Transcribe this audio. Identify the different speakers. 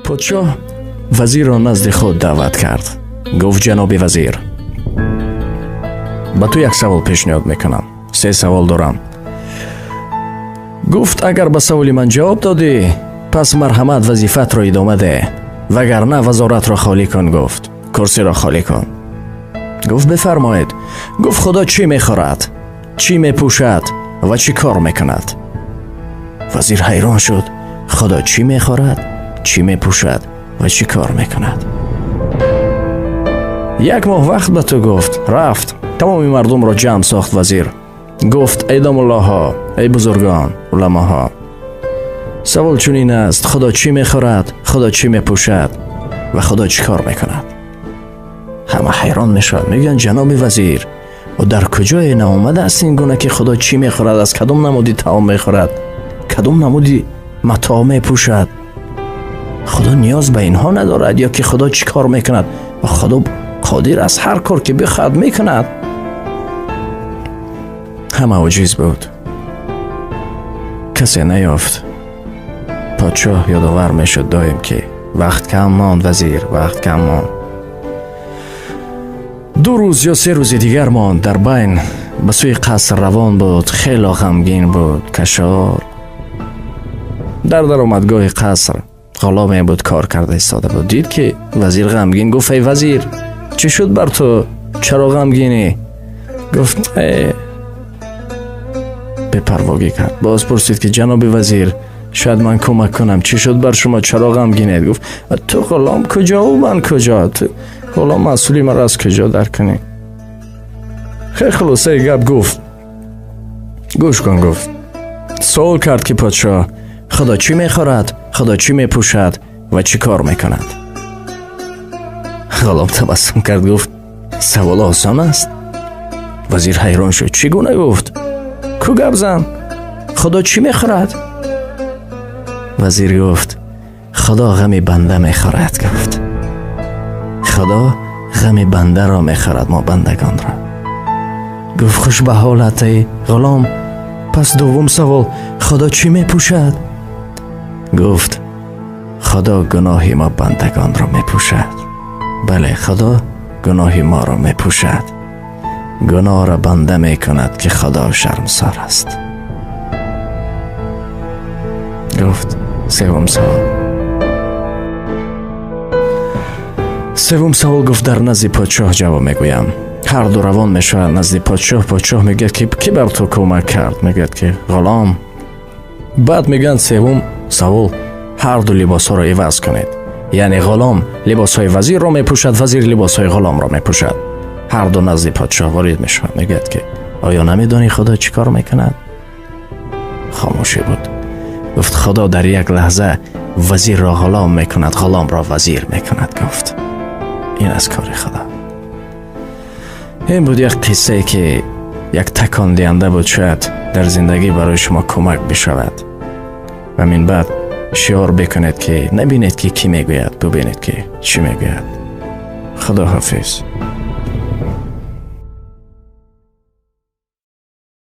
Speaker 1: Подшоҳ вазирро назди худ даъват кард. Гуфт: «Ҷаноби вазир, ба ту як савол пешниҳод мекунам. Се савол дорам», гуфт. «Агар ба саволи ман ҷавоб додӣ, пас марҳамат, вазифатро идома деҳ, вагарна вазоратро холӣ кун», гуфт, «курсиро холӣ кун». Гуфт: «Бифармоед». Гуфт: «Худо чӣ мехӯрад, чӣ мепӯшад ва чӣ кор мекунад?» Вазир ҳайрон шуд. Худо чӣ мехӯрад, чӣ мепӯшад ва чӣ кор мекунад? «Як моҳ вақт ба ту», гуфт. Рафт, тамоми мардумро ҷамъ сохт вазир. Гуфт: «Эй домуллоҳо, эй бузургон, уламоҳо, савол чунин аст: Худо чӣ мехӯрад, Худо чӣ мепӯшад ва Худо чӣ кор мекунад?» Ҳама ҳайрон мешавад, мегӯянд: «Ҷаноби вазир, ӯ дар куҷое наомадааст ин гуна, ки Худо чӣ мехӯрад, аз кадом намуди таом мехӯрад, кадом намуди матоъ мепӯшад? Худо ниёз ба инҳо надорад. Ё ки Худо чӣ кор мекунад? Ва Худо қодир аст, ҳар кор ки бихоҳад, мекунад». Ҳама оҷиз буд, касе наёфт. Подшоҳ ёдовар мешуд доим, ки вақт кам монд, вазир, вақт кам монд. 2 рӯз ё 3 рӯзи дигар монд. Дар байн ба сӯи қаср равон буд, хело ғамгин буд, кашол. Дар даромадгоҳи қаср ғуломе буд, кор карда истода буд. Дид, ки вазир ғамгин. Гуфт: «Эй вазир, чӣ шуд бар ту? Чаро ғамгинӣ?» Гуфт: «Э». Бепарвогӣ кард. Боз пурсид, ки ҷаноби вазир, шояд ман кӯмак кунам, чӣ шуд бар шумо, чаро ғамгинед? Гуфт: «Ту ғулом куҷову ман куҷо? Ту ғулом масъули маро аз куҷо дарк кунӣ?» Хеле хулосаи гап гуфт: «Гӯш кун», гуфт. Суол кард, ки подшоҳ: «Худо чӣ мехӯрад, Худо чӣ мепӯшад ва чӣ кор мекунад?» Ғулом табассум кард, гуфт: «Савол осон аст». Вазир ҳайрон шуд. «Чӣ гуна?» гуфт. «Ку гап зан, Худо чӣ мехӯрад?» Вазир гуфт: «Худо ғами банда мехӯрад», гуфт. «Худо ғами бандаро мехӯрад, мо бандагонро», гуфт. «Хуш ба ҳолат, эй ғулом. Пас дуввум савол: Худо чӣ мепӯшад?» Гуфт: «Худо гуноҳи мо бандагонро мепӯшад. Бале, Худо гуноҳи моро мепӯшад. Гуноҳро банда мекунад, ки Худо шармсор аст», гуфт. Севум савол. Севум савол, гуфт, дар назди подшоҳ ҷавоб мегӯям. Ҳарду равон мешаванд назди подшоҳ. Подшоҳ мегӯяд, ки кӣ бар ту кӯмак кард? Мегӯяд, ки ғулом. Баъд мегӯянд: «Севум савол, ҳарду либосҳоро иваз кунед». Яъне ғулом либосҳои вазирро мепӯшад, вазир либосҳои ғуломро мепӯшад. Ҳарду назди подшоҳ ворид мешаванд. Мегӯяд, ки оё намедонӣ, Худо чӣ кор мекунад? Хомӯшӣ буд. Гуфт: «Худо дар як лаҳза вазирро ғулом мекунад, ғуломро вазир мекунад», гуфт. «Ин аз кори Худо». Ин буд як қиссае, ки як такондиҳанда буд, шояд дар зиндагӣ барои шумо кӯмак бишавад. Ва минбаъд шиор бикунед, ки набинед, ки кӣ мегӯяд, бубинед, ки чӣ мегӯяд. Худо ҳофиз.